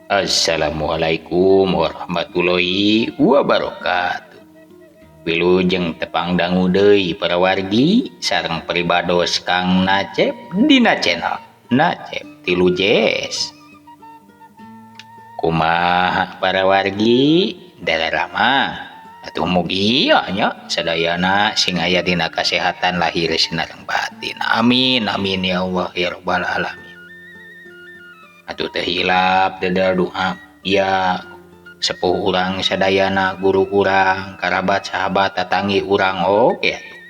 Assalamualaikum warahmatullahi wabarakatuh. Wilujeng tepang dangu deui para wargi sareng pribados Kang Nacep dina channel Nacep Tilu Jazz. Kumaha para wargi dalarama atuh mugia nya sadayana sing aya dina kasehatan lahir sinareng batin. Amin amin ya Allah ya rabbal alamin. Atuh teu hilap dedel doa ya sepuh urang sadayana, guru urang, karabat sahabat tatanggi urang oge atuh.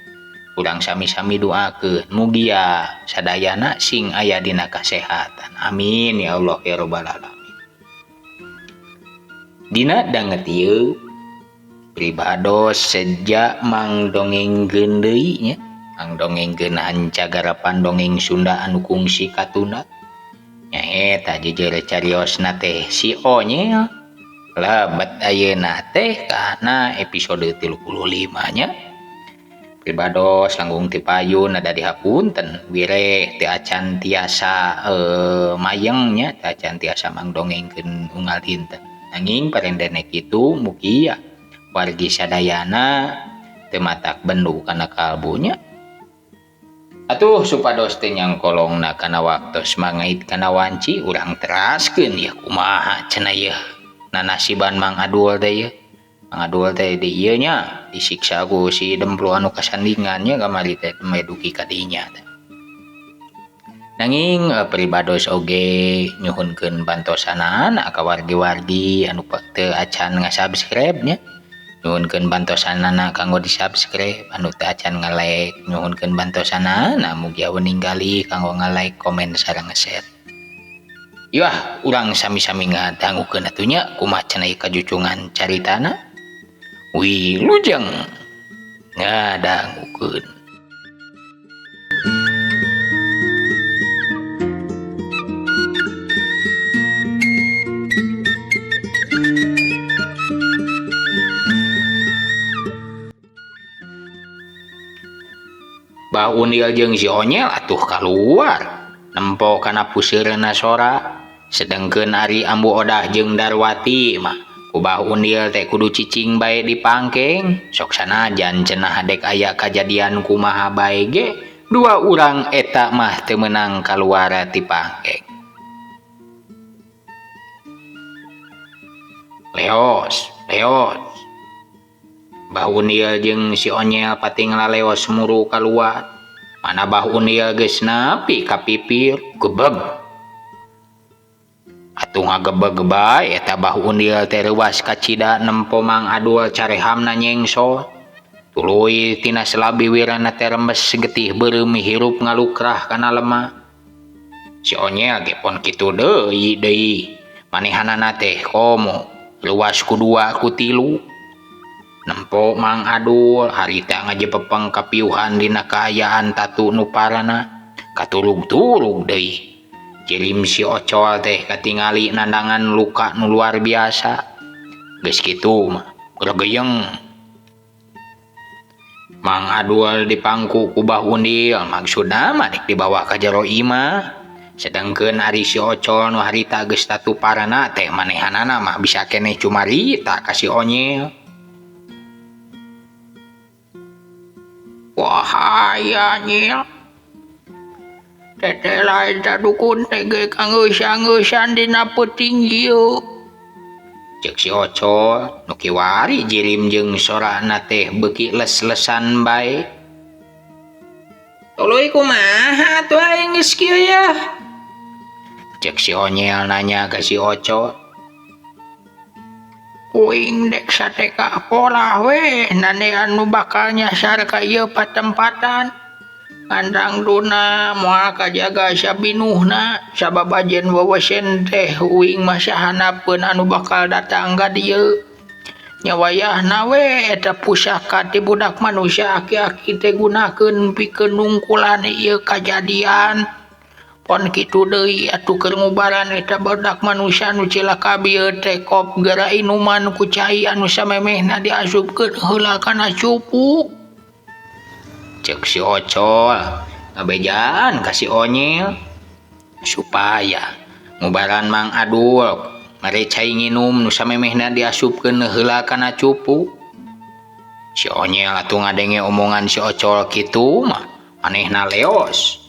Urang sami-sami doakeun mugia sadayana sing aya dina kasehatan. Amin ya Allah ya rabbal alamin. Dina danget ieu pribados seja mangdongengkeun deui nya, mangdongengkeun hancagarapan dongeng Sunda anu kungsi katunda. Nyaeta jejer cariosna teh si Onyel lebet ayeuna teh kana episode 35 nya. Pribados langkung ti payun ada dihapunten wireh teu acan tiasa mayeng nya, teu acan tiasa mangdongengkeun unggal dinten. Nanging parendene kitu mugia wargi sadayana teu matak bendu kana kalbunya. Atuh supados teu nyangkolongna kana waktos mangait kana wanci urang teraskeun yeuh kumaha cenah yeuh nanasiban Mang Adul teh yeuh. Mang Adul teh di ieu nya disiksa ku si Demplu anu kasandingan nya kamari teh dugi ka dinya teh. Nanging pribados oge nyuhunkeun bantosanana ka wargi-wargi anu teu acan ngasubscribe nya. Nyuhunkeun bantosanana kanggo di-subscribe, anu teu acan nge-like nyuhunkeun bantosanana mugia ninggali kanggo nge-like, komen sareng nge-share. Yah, urang sami-sami ngadangukeun atuh nya kumaha cenah ieu kajucungan caritana. Wilujeng ngadangukeun. Bah Undil jeung si Onyel atuh kaluar nempo kana puseureuna sora, sedengkeun ari Ambu Odah jeung Darwati mah ku Bah Undil teh kudu cicing bae di pangkeng. Sok sanajan cenah dek aya kajadian kumaha bae ge dua urang eta mah teu meunang kaluar ti pangkeng. Leos, leos. Bah Undil jeung si Onyel pating laleos muru kaluar. Mana Bah Undil geus nepi ka pipir gebeg. Atuh ngagebeg bae eta Bah Undil teh reuas kacida nempo Mang Adul carehamna nyengsol. Tuluy tina selabi wirana teh rembes getih beureum hirup ngalukrah kana lemah. Si Onyel ge pon kitu deui deui. Manehanana teh komo reuas ku dua ku tilu. Nempo Mang Adul harita ngajepepeng kapiuhan dina kaayaan tatu nu parana katurug-turug deui. Jirim si Ocol teh katingali nandangan luka nu luar biasa. Geus kitu mah gregeyeng. Mang Adul dipangku ku Bah Undil maksudna mah dek dibawa ka jero imah. Sedengkeun ari si Ocol nu harita geus tatu parana teh manehanana mah bisa keneh cumarita ka si Onyel. Wah, aya nyil. Teteh lain tadukun teh ge kangeusan-ngeusan dina peuting ieu. Ceuk si Ocol nu kiwari jirim jeung sorana teh beuki les-lesan bae. Tuluy kumaha atuh aing geus kieu yah? Ceuk si Onyel nanya ka si Ocol. Uing dek sateka pola we nane anu bakal nyasar ka ieu patempatan. Kandang duna moal kajaga sabinuhna sabab ajen wewesen teh uing mah sahanapeun anu bakal datang ka dieu. Nya wayahna we eta pusaka ti budak manusia aki-aki teh gunakeun pikeun nungkulan ieu kajadian. Pon kitu deui atuh keur ngubaran eta budak manusia nu cilaka bieu teh kop geura inuman ku cai anu samemehna diasupkeun heula kana cupu. Ceuk si Ocol ngabejaan ka si Onyel supaya ngubaran Mang Adul Mere cai nginum nu samemehna diasupkeun heula kana cupu. Si Onyel atuh ngadenge omongan si Ocol kitu mah manehna leos.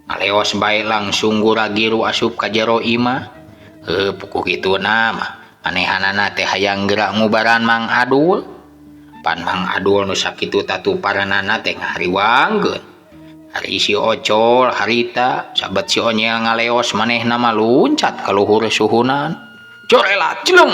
Ngaleos bae langsung gura-giru asup ka jero imah. Heuh pukuh kituna mah manehanana teh hayang geura ngubaran Mang Adul. Pan Mang Adul nu sakitu tatuparanana teh ngahariwangkeun. Ari si Ocol harita sabat si Onyel ngaleos manehna mah luncat ka luhur suhunan. Corelat jeleng.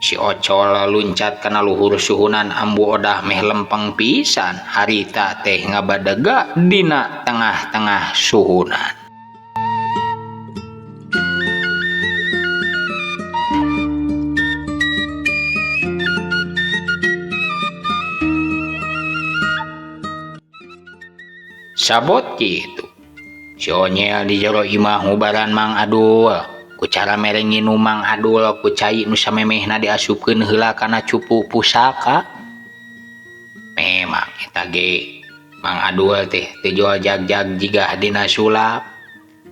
Si Ocol luncat kana luhur suhunan Ambu Odah meh lempeng pisan harita teh ngabadega dina tengah-tengah suhunan. Sabot kitu. Si Onyel di jero imah ngubaran Mang Adul. Ku cara mere nginum Mang Adul ku cai nu samemehna diasupkeun heula kana cupu pusaka. Memang eta ge Mang Adul teh teu jual jag-jag jiga dina sulap.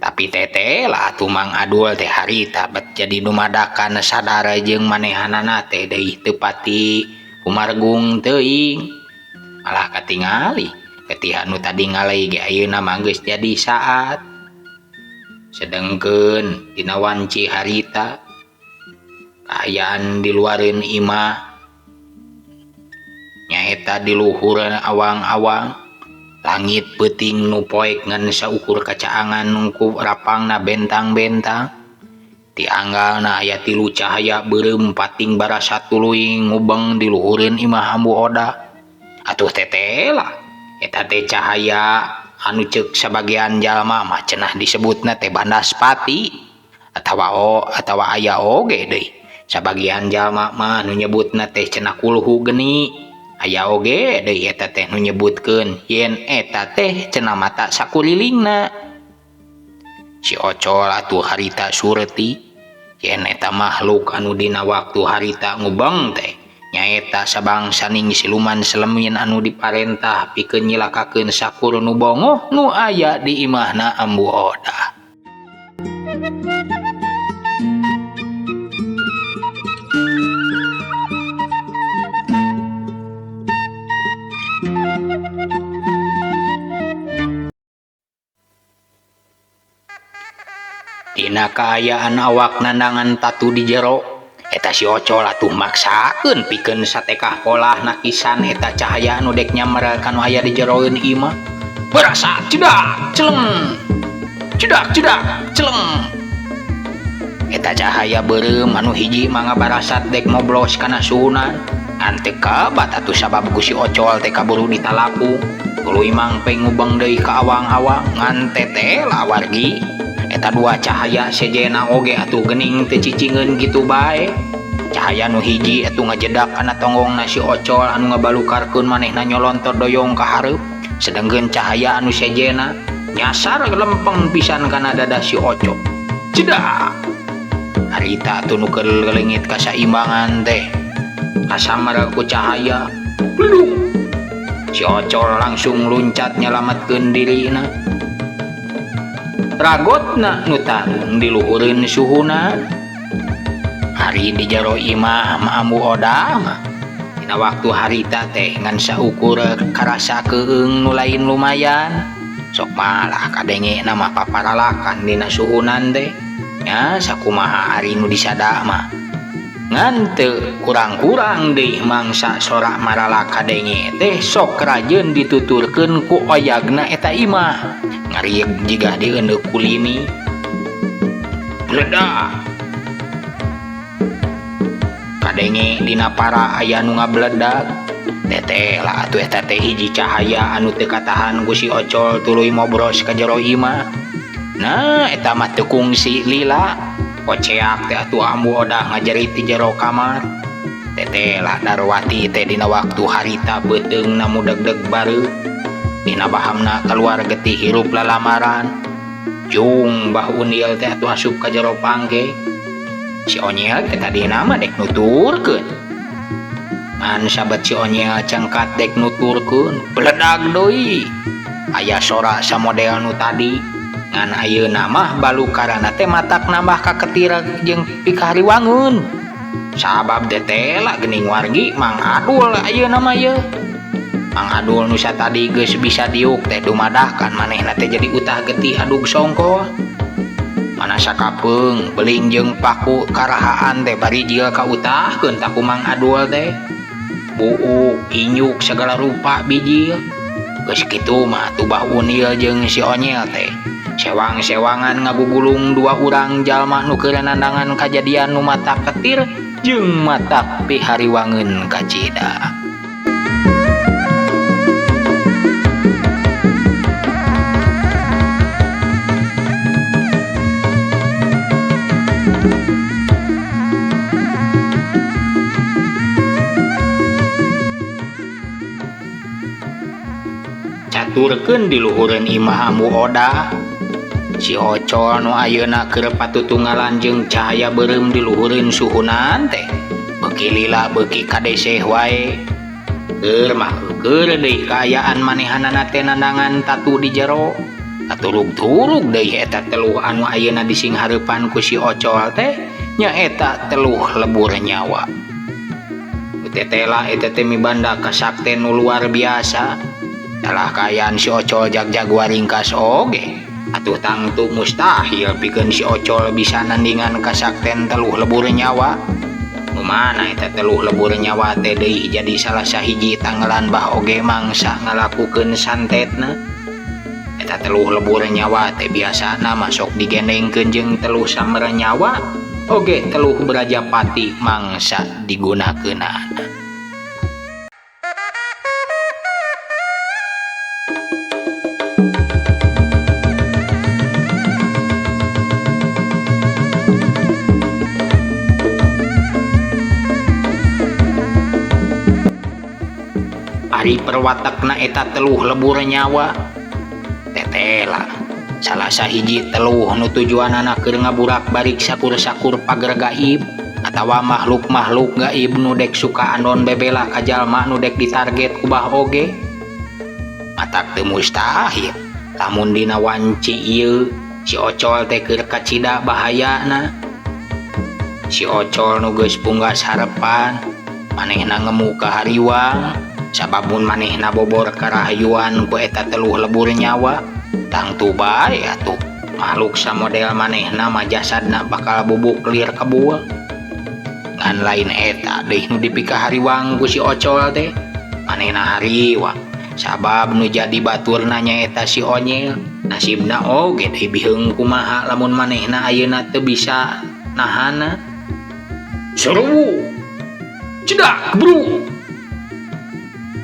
Tapi teteh lah atuh Mang Adul teh harita bet jadi dumadakan sadar jeung manehanana teh deui teu pati kumargung teuing. Malah katingali ketihan nu tadi ngalai ge ayeuna mah geus jadi saat. Sedengkeun dina wanci harita kaayaan di luareun imah nyaeta di luhureun awang-awang langit peuting nu poek ngan saukur kacaangan ku rapangna bentang-bentang. Tianggalna aya tilu cahaya beureum pating barasa tuluy ngubeng di luhureun imah Ambu Odah. Atuh teteh lah eta teh cahaya anu ceuk sabagian jalma mah cenah disebutna teh bandaspati atawa aya oge deui sabagian jalma mah nu nyebutna teh cenah kulhu geni aya oge deui eta teh nu nyebutkeun yen eta teh cenah mata sakulilingna. Si Ocol atuh harita sureti yen eta makhluk anu dina waktu harita ngubeng teh nyaeta sabangsaning siluman selemin anu diparentah pikeun nyilakakeun sakur nu bongoh nu aya di imahna Ambu Odah. Dina kaayaan awak nandangan tatu di jero eta si Ocol atuh maksakeun pikeun satekah polah nakisan eta cahaya anu dek nyamer kanu aya di jeroeun imah. Berasa cedak celeng cedak cedak celeng. Eta cahaya beureum anu hiji mangga barasat dek moblos kana suhunan. Ngan teu kabat atuh sabab ku si Ocol teh kaburu ditalaku. Tuluy mangpeng ngubeng deui ka awang-awang ngan teteh lawargi. Eta dua cahaya sejena oge atuh geuning teu cicingeun kitu bae. Cahaya nu hiji atuh ngajedak kana tonggongna si Ocol anu ngabalukarkeun manehna nyolontor doyong ka hareup. Sedengkeun cahaya anu sejena nyasar lempeng pisan kana dada si Ocol. Cedak. Harita atuh nu keur leungit kasaimbangan teh kasamar ku cahaya. Blung. Si Ocol langsung luncat nyalametkeun dirina. Ragotna nu tarung diluhureun suhuna. Hari di jero imah mah Ambu Odah mah dina waktu harita teh ngan saukur karasa keung nu lain lumayan. Sok malah kadenge na mah paparalakan dina suhunan teh. Nya sakumaha ari nu disada mah. Ngan teu kurang-kurang deui mangsa sorak maralak kadenge teh sok rajeun dituturkeun ku oyagna eta imah. Ngarieg jiga dieundeuk kulini. Bledak. Kadenge dina para aya nu ngabledak. Teteh lah atuh eta teh hiji cahaya anu teu katahan ku si Ocol tuluy mobros ka jero imah. Nah eta mah teu kungsi lila. Koceak teh atuh Ambu Odah ngajerit di jero kamar. Teteh lah Darwati teh dina waktu harita beuteungna mudegdeg bareuh. Dina bahamna keluar getih hirup lalamaran. Jung Bah Undil teh atuh asup ka jero pangke. Si Onyel teh tadina mah dek nuturkeun. Ngan sabat si Onyel cengkat dek nuturkeun, beledag deui. Aya sora samodel nu tadi. Ngan ayeuna mah balukarana teh matak nambah kaketir jeung pikahariwangeun. Sabab tetela geuning wargi Mang Adul ayeuna mah yeuh. Mang Adul nu satadi geus bisa diuk teh dumadahkan manehna teh jadi utah getih adug songko. Mana sakapeung beling jeung paku karahaan teh bari jil kautahkeun tah ku Mang Adul teh. Buuk, inyuk segala rupa bijil. Geus kitu mah tubah Unil jeung si Onyel teh. Sewang-sewangan ngagugulung dua urang jalma nu keur nandangan kajadian nu matak ketir jeung matak pihariwangeun kacida. Caturkeun di luhureun imah Ambu Oda. Si Ocol nu ayeuna keur patutunggalan jeung cahaya beureum di luhureun suhunan teh beuki lila beuki kadeseh wae. Keur mah keur deui kaayaan manehanana teh nandangan tatu di jero. Katurug-turug deui eta teluh anu ayeuna disinghareupan ku si Ocol teh nyaeta teluh lebur nyawa. Tetela eta teh mibanda kasakten nu luar biasa. Salah kaayaan si Ocol jag-jag waringkas oge. Atuh tangtu mustahil pikeun si Ocol bisa nandingan kasakten teluh lebur nyawa. Nu mana eta teluh lebur nyawa teh deui jadi salah sahiji tanggelan bah oge mangsa ngalakukeun santetna. Eta teluh lebur nyawa teh biasana masuk digendengkeun jeung teluh samer nyawa oge teluh Brajapati mangsa digunakeunana. Ari perwatakna eta teluh lebur nyawa tetela salah sahiji teluh nu tujuanana keur ngaburak barik sakur-sakur pager gaib atawa makhluk-makhluk gaib nu dek suka andon bebela ka jalma nu dek ditarget ku bah oge. Matak teu mustahil lamun dina wanci ieu si Ocol teh keur kacida bahayana. Si Ocol nu geus punggas harepan manehna ngemu ka hariwang sababun manehna bobor karahayuan ku eta teluh lebur nyawa. Tangtu bae atuh makhluk samodel manehna mah jasadna bakal bubuk lir kebul. Ngan lain eta deui nu dipikahariwang ku si Ocol teh. Manehna hariwang sabab nu jadi baturna nyaeta si Onyel. Nasibna oge deui biheung kumaha lamun manehna ayeuna teu bisa nahana. Seru cedak bro.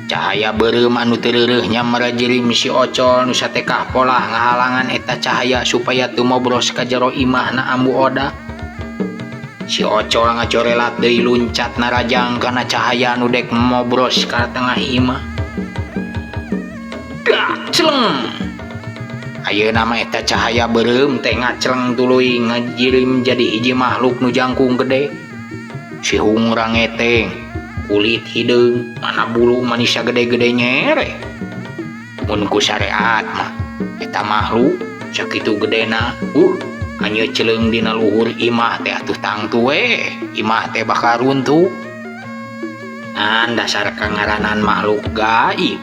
Cahaya beureum anu teu reureuh nyamrajirim si Ocol nu satekah polah ngahalangan eta cahaya supaya teu mobros ka jero imahna Ambu Oda. Si Ocol ngacorelat deui luncat narajang kana cahaya nu dek mobros ka tengah imah. Dak celeng. Ayeuna mah eta cahaya beureum teh ngacleng tuluy ngajirim jadi hiji makhluk nu jangkung gede. Si hungrang ngeteng, kulit hideung, mana bulu manisa gede-gede nyere. Mun ku syariat mah eta makhluk sakitu gedena, hanya celeung dina luhur imah teh atuh tangtu we, imah teh bakal runtuh. Ngan dasar kangaranan makhluk gaib.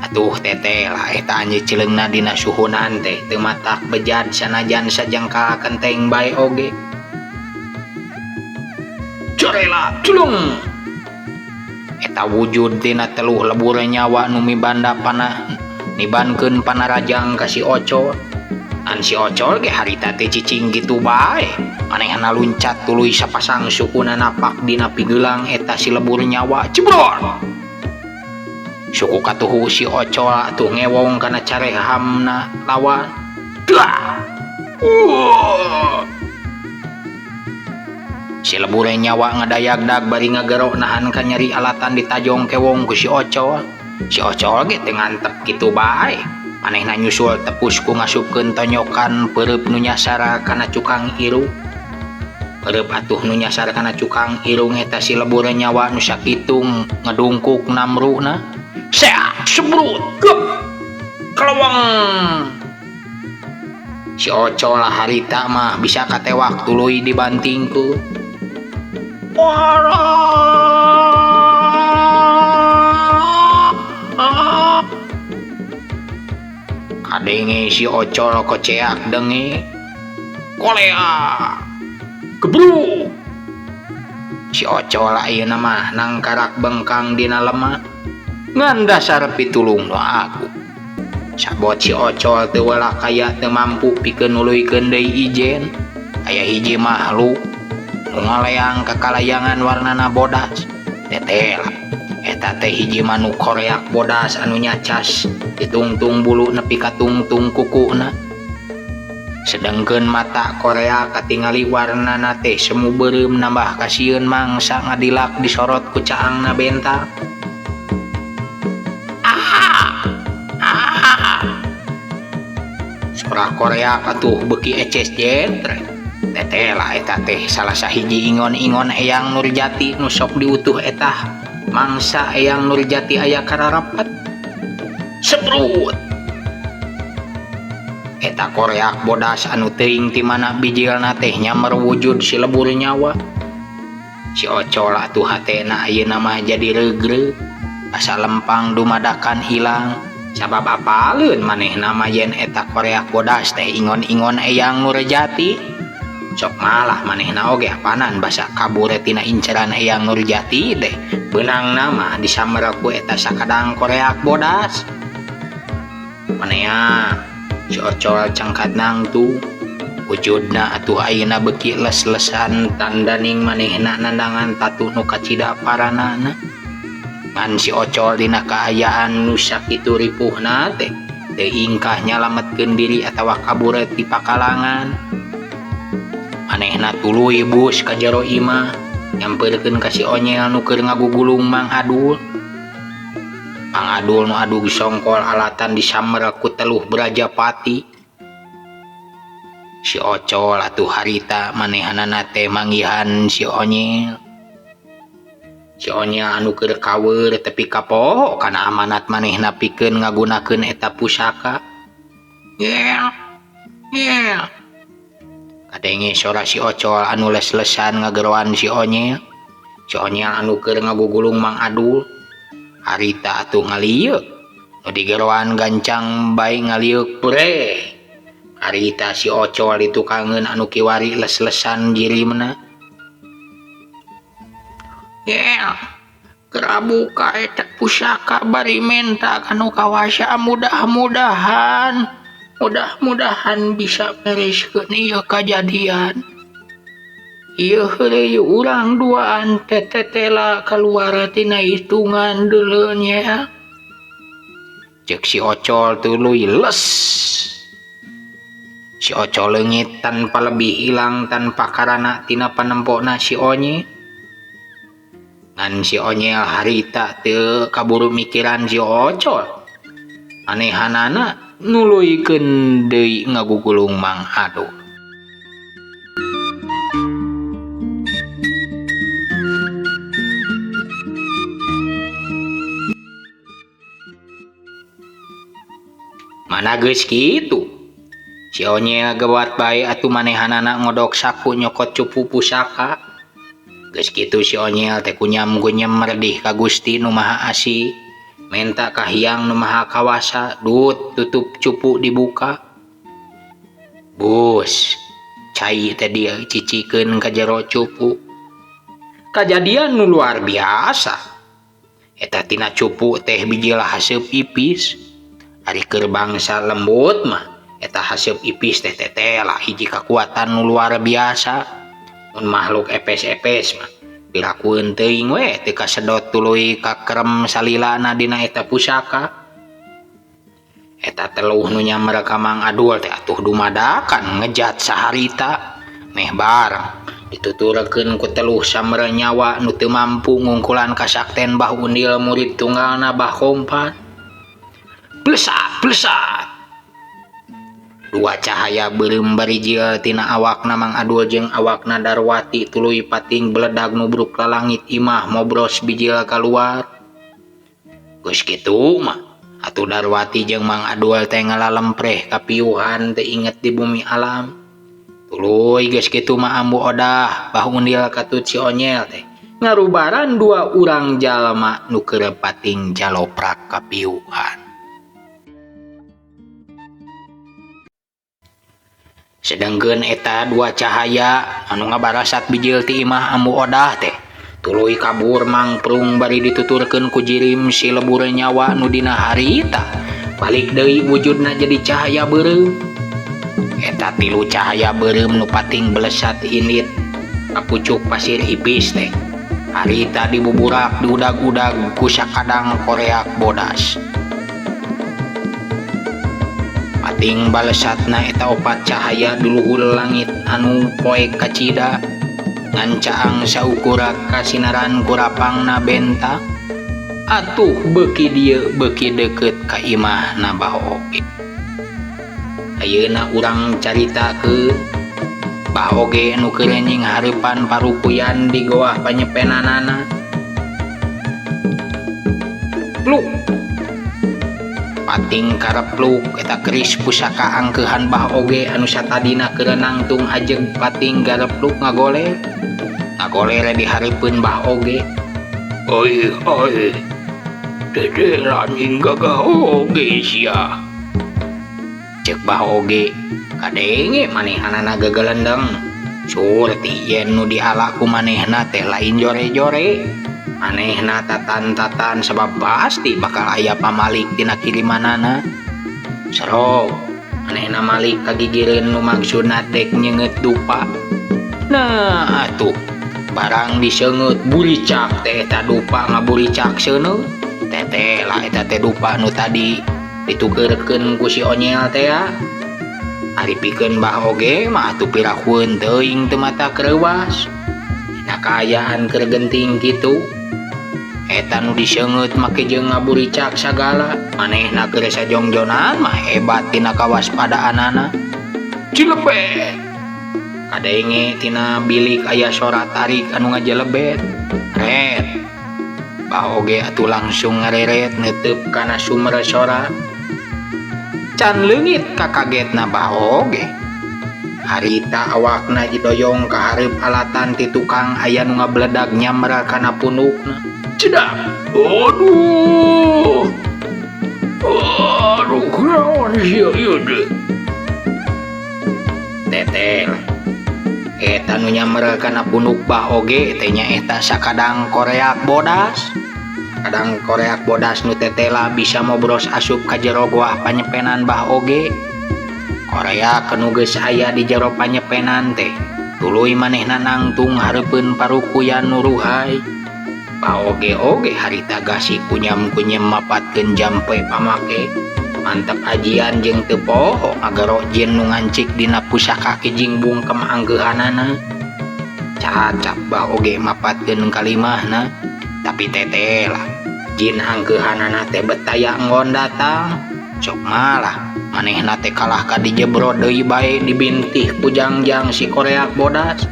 Atuh teteh lah eta anjeun celeungna dina suhunan teh teu matak bejad sanajan sajangkal kenteng bae oge. Corela culung. Eta wujud tina teluh lebur nyawa nu mibanda panah nibankeun panarajang ka si Ocol. An si Ocol ge harita teh cicing kitu bae. Manehna luncat tuluy sapasang sukuna napak dina pigelang eta si lebur nyawa cebror. Suku katuhu si Ocol atuh ngewong kana carehamna lawan. Dah. Si lebur nyawa ngadayagdag bari ngagero nahan ka nyeri alatan ditajong kewong ku si Ocol. Si Ocol ge teu ngantep kitu bae. Manehna nyusul tepus ku ngasupkeun tonyokan peureub nu nyasar kana cukang irung. Peureub atuh nu nyasar kana cukang irung eta si lebur nyawa nu sakitu ngedungkuk namruna. Seak sebrut gep keleweng. Si Ocol harita mah bisa katewak tuluy dibantingkeun. Kadenge si Ocol koceak denge. Kolea. Gebruk. Si Ocol ayeuna mah nangkarak bengkang dina lemah. Ngan dasar pitulung nu aku. Sabot si Ocol teu kaya teu mampu pikeun nuluykeun deui ijen. Aya hiji makhluk nu ngaleang ka kalayangan warnana bodas. Tetela. Eta teh hiji manuk koreak bodas anu nyacas ditungtung bulu nepi ka tungtung kukuna. Sedengkeun mata Korea katingali warnana teh semu beureum nambah kasieun mangsa ngadilak disorot ku caangna bentang. Sora Korea atuh beuki eces jentre. Tetela eta teh salah sahiji ingon-ingon Eyang Nurjati nu sok diutuh etah. Mangsa Eyang Nurjati aya kararapat. Seprut. Eta koreak bodas anu teuing ti mana bijilna teh nyamer wujud si lebur nyawa. Si Ocol atuh hatena ayeuna mah jadi regreg. Asa lempang dumadakan hilang. Sabab apaleun manehna mah yen eta koreak bodas teh ingon-ingon Eyang Nurjati. Sok malah manehna oge apanan basa kabur tina inceran Eyang Nurjati teh. Beunang nama disamber ku eta sakadang koreak bodas. Manea si Ocol cangkat nangtu. Wujudna atuh ayeuna beuki les-lesan tandaning manehna nandangan tatu nu kacida paranana. Ngan si Ocol dina kaayaan nu sakitu ripuhna teh teu ingkah nyalametkeun diri atawa kabur ti pakalangan. Manehna tuluy bus ka jero imah nyamperkeun ka si Onyel nu keur ngagugulung Mang Adul. Mang Adul nu adug songkol alatan disamber ku teluh Brajapati. Si Ocol atuh harita manehanana teh manggihan si Onyel. Si Onyel anu keur kaweur tepi ka poho kana amanat manehna pikeun ngagunakeun eta pusaka. Yeah. Yeah. Kadenge sora si Ocol anu les-lesan ngageroan si Onyel. Si Onyel anu keur ngagugulung Mang Adul. Harita atuh ngalieuk. Nu digeroan gancang bae ngalieuk breh. Harita si Ocol ditukangeun anu kiwari les-lesan jirimna. Yeah. Kerabuka eta pusaka bari menta kanu kawasa mudah-mudahan. Mudah-mudahan bisa bereskeun ieu kajadian. Ieu heureuy urang duaan tetela kaluar tina hitungan deuleu nya. Ceuk si Ocol tuluy les. Si Ocol leungit tanpa lebih hilang tanpa karana tina panempona si Onyel. Ngan si Onyel harita teu kaburu mikiran si Ocol. Anehanana nuluykeun deui ngagugulung Mang Adul. Mana geus kitu? Si Onyel gewat bae atuh manehanana ngodok saku nyokot cupu pusaka. Geus kitu si Onyel teh kunyam-kunyam meredih ka Gusti nu Maha Asih. Menta ka Hyang nu Maha Kawasa, dut tutup cupu dibuka. Bus, cai teh dia cicikeun ka jero cupu. Kajadian nu luar biasa. Eta tina cupu teh bijilah haseup ipis. Ari keur bangsa lembut mah eta haseup ipis teh tetela hiji kakuatan nu luar biasa. Mun makhluk epes-epes mah pilakueun teuing we teu kasedot tuluy kakerem salilana dina eta pusaka. Eta teluh nu nyamber ka Mang Adul teh atuh dumadakan ngejat saharita meh bareng dituturkeun ku teluh samber nyawa nu teu mampu ngungkulan kasakten Bah Undil murid tunggalna Bah Kompan. Plesat plesat. Dua cahaya beureum barijil tina awakna Mang Adul jeung awakna Darwati tuluy pating beledag nubruk lalangit imah mobros bijil kaluar. Geus kitu mah Atuh Darwati jeung Mang Adul teh ngalalempreh kapiuhan teu inget di bumi alam. Tuluy geus kitu mah Ambu Odah Bah Undil katut si Onyel teh ngarubaran dua urang jalma nu keur pating jaloprak kapiuhan. Sedengkeun eta dua cahaya anu ngabarasat bijil ti imah Ambu Odah teh tuluy kabur mangprung bari dituturkeun ku jirim si lebur nyawa nu dina harita balik deui wujudna jadi cahaya beureum. Eta tilu cahaya beureum nu pating belesat indit ka pucuk pasir ipis teh harita dibuburak diudag-udag ku sakadang koreak bodas. Pating balesatna eta opat cahaya di luhur langit anu poek kacida ngancaang saukura kasinaran kurapangna benta atuh beuki dieu beuki deukeut ka imahna Bah Oge. Ayeuna urang caritakeun Bah Oge nu keur nyinghareupan parukuyan di goah panyepenanana. Pluk pating karepluk eta keris pusaka angkeuhan Bah Oge anu satadina keur nangtung ajeg pating garepluk ngagoler. Ngagoler di hareupeun Bah Oge. Oi oi dedelan hingga gagah oge sia. Ceuk Bah Oge kadenge manehanana gegelendeng. Surti yen nu diala ku manehna teh lain jore-jore. Manehna tatan-tatan sabab pasti bakal aya pamalik tina kirimanana. Serok manehna malik kagigireun nu maksudna dek nyeungeut dupa. Nah atuh barang diseungeut buricak teh eta dupa ngaburicak seuneut. Teteh lah eta teh dupa nu tadi ditukeurkeun ku si Onyel teh ya. Ari pikeun Bah Oge mah atuh pirakueun teuing teu mata kreuwas. Dina kaayaan keur genting kitu eta nu diseungeut make jeung ngaburicak sagala. Manehna keur sajongjonan mah hebat tina kawaspadaanana. Cilepet kadenge tina bilik aya sora tarik anu ngajelebet. Ret Bah Oge atuh langsung ngareret neuteub kana sumber sora. Can leungit kakagetna Bah Oge. Harita awakna didoyong ka hareup alatan ti tukang aya nu ngabledag nyamra kana punukna. Cedak. Aduh. Aduh, naon sia ieu teh? Tetel. Eta nu nyamra kana punuk Bah Oge teh nya eta sakadang koreak bodas. Kadang koreak bodas nu tetela bisa mobros asup ka jero goah panyepenan Bah Oge. Koreak nu geus aya di jero panyepenan teh tuluy manehna nangtung hareupeun parukuyan nu ruhai. Bah Oge oge harita gasik kunyam-kunyam mapatkeun jampe pamake. Mantep ajian jeung teu poho ngagero jin nu ngancik dina pusaka kijing bungkem anggeuhanana. Cacap Bah Oge mapatkeun kalimahna, tapi tetela jin angkeuhanana teh betaya nggon datang. Sok malah manehna teh kalah ka dijebro deui bae dibintih ku jangjang si koreak bodas.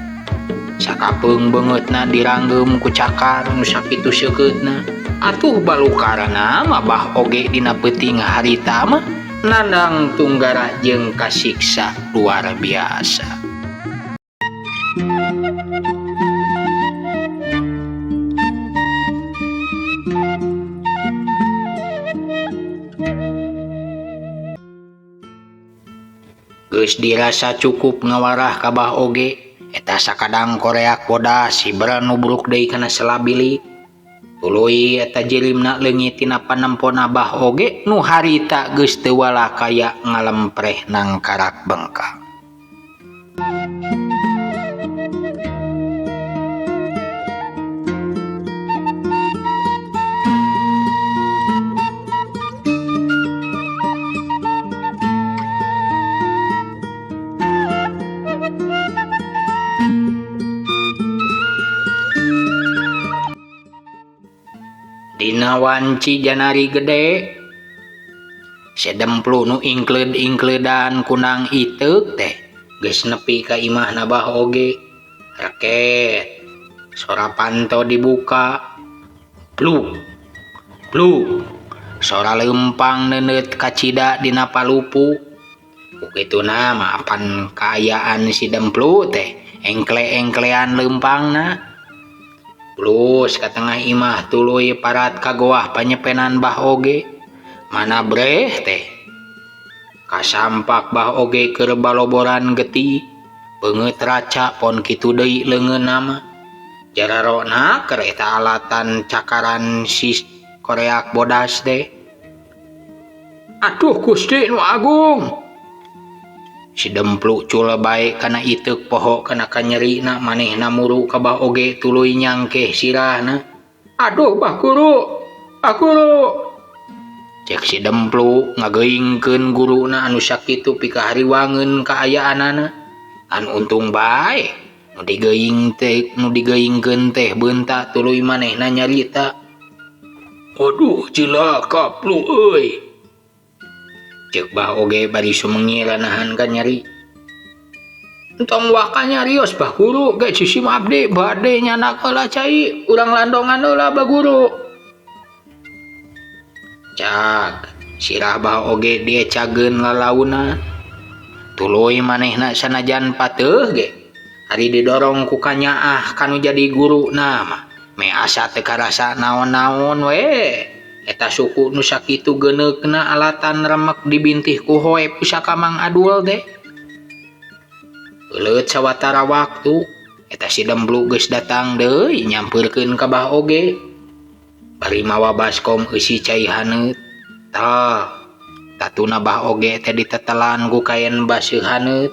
Sakapeung beungeutna diranggeum ku cakar nu sakitu seukeutna. Atuh balukarna mah Bah Oge dina peuting harita mah nandang tunggara jeung kasiksa luar biasa. Geus dirasa cukup ngawarah ka Bah Oge, eta sakadang koreak bodas hibran nubruk deui kana selabili. Tuluy eta jirimna leungit tina panempona Bah Oge nu harita geus teu walakaya ngalempreh nangkarak bengkang. Dina wanci janari gede sedemplu nu ingkleud-ingkleudan kunang iteuk teh geus nepi ka imahna Bah Oge. Reket sora panto dibuka. Pluk pluk Sora leumpang neuneut kacida dina palupu. Ku kituna mah apan kaayaan si Demplu teh engkle-engklean leumpangna. Plus ka tengah imah tuluy parat ka goah panyepenan Bah Oge. Mana breh teh. Kasampak Bah Oge keur baloboran getih. Beungeut raca pon kitu deui leungeunna mah. Jararona keur eta alatan cakaran si koreak bodas teh. Aduh Gusti nu Agung. Si Demplu cul bae kana iteuk poho kana kanyerina manehna muru ka Bah Oge tuluy nyangkeh sirahna. Aduh Bah Guru, Bah Guru. Cek si Demplu ngageuingkeun guruna anu sakitu pikahariwangeun kaayaanana. An untung bae nu digeuing teh nu digeuingkeun teh beunta tuluy manehna nyarita. Aduh cilaka Plu euy. Cek Bah Oge bari sumengil nahan kanyeri. Entong waka nyarios Bah Guru ge sisim abdi bade nyandak heula cai urang landongan heula Bah Guru. Cak sirah Bah Oge diecageun lalauna. Tuluy manehna sanajan pateuh ge ari didorong ku kanyaah kanu jadi guruna mah me asa teu karasa naon-naon we. Eta suku nu sakitu geuneukna alatan remek dibintih ku hoe pusaka Mang Adul teh. Euleut sawatara waktu eta si Demplu geus datang deui nyampeurkeun ka Bah Oge. Bari mawa baskom eusi cai haneut. Tah, tatuna Bah Oge teh ditetelan ku kaen baseuh haneut.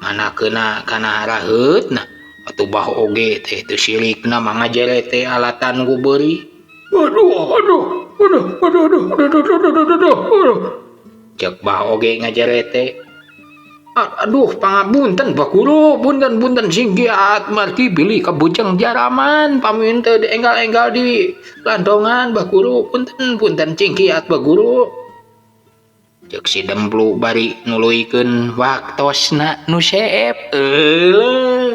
Mana keuna kana haraheutna atuh Bah Oge teh teu sirikna mangajere teh alatan ku beuri. Aduh, aduh, aduh, aduh, aduh, aduh, aduh, aduh, aduh, aduh, aduh. Cek Bah Oge ngajerete. Aduh, pangapunten Bah Guru, punten punten sing kiat margi bilih kabujeng jaraman pami teu dienggal-enggal di landongan Bah Guru, punten punten cing kiat Bah Guru. Cek si Demplu bari nuluykeun waktosna nu seep. Euleuh.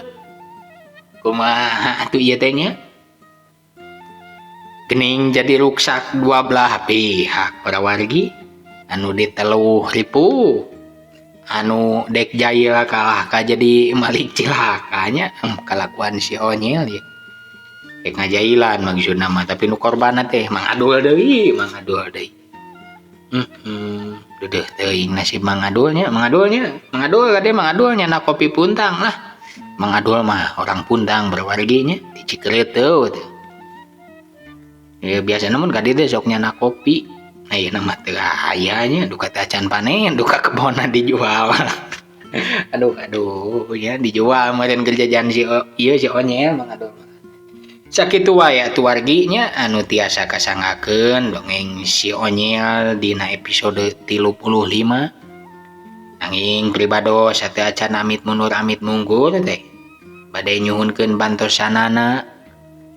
Kumaha atuh ieu teh nya? Gening jadi ruksak dua belah pihak para wargi anu diteluh ripuh anu dek jail kalah ka jadi malik cilakanya kalakuan si Onyel ya dek ngajailan maksudna mah tapi nu korbanna teh Mang Adul deui Mang Adul deui. Deudeuh teuing nasib Mang Adulnya, Mang Adulnya, Mang Adul kade Mang Adulnya na kopi Puntang lah. Mang Adul mah orang Puntang berwarginya di Cikereteuh teh. Ya biasa namun kadi teh sok nyana kopi. Nah ieu mah teu aya nya duka teh acan panen, duka kebonna dijual. Aduh aduh ya dijual meureun keur jajan si ieu si Onyel Mang Adul mah. Sakitu wae atuh wargi nya anu tiasa kasanggakeun dongeng si Onyel dina episode 35. Nanging pribados sateu acan amit mundur amit mungkur teh. Bade nyuhunkeun bantosanana.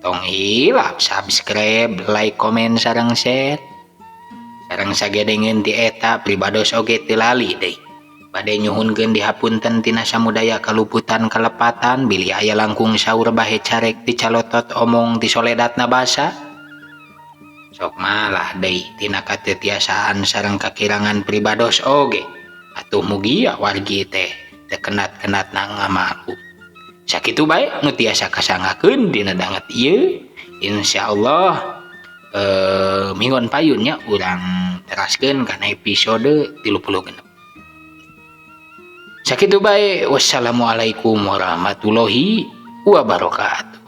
Tong hilap subscribe, like, komen, sareng share. Sareng sagedengeun ti eta pribados oge teu lali deui. Bade nyuhunkeun dihapunten tina samudaya kaluputan kalepatan bilih aya langkung saur bahe carek ti calotot omong ti soledatna basa. Sok malah deui tina katetiasaan sareng kakirangan pribados oge. Atuh mugia wargi teh teu kenat-kenatna ngamalu. Sakitu bae nu tiasa kasanggakeun dina danget ieu. Insyaallah minggon payun nya urang teraskeun kana episode 36. Sakitu bae, wassalamualaikum warahmatullahi wabarakatuh.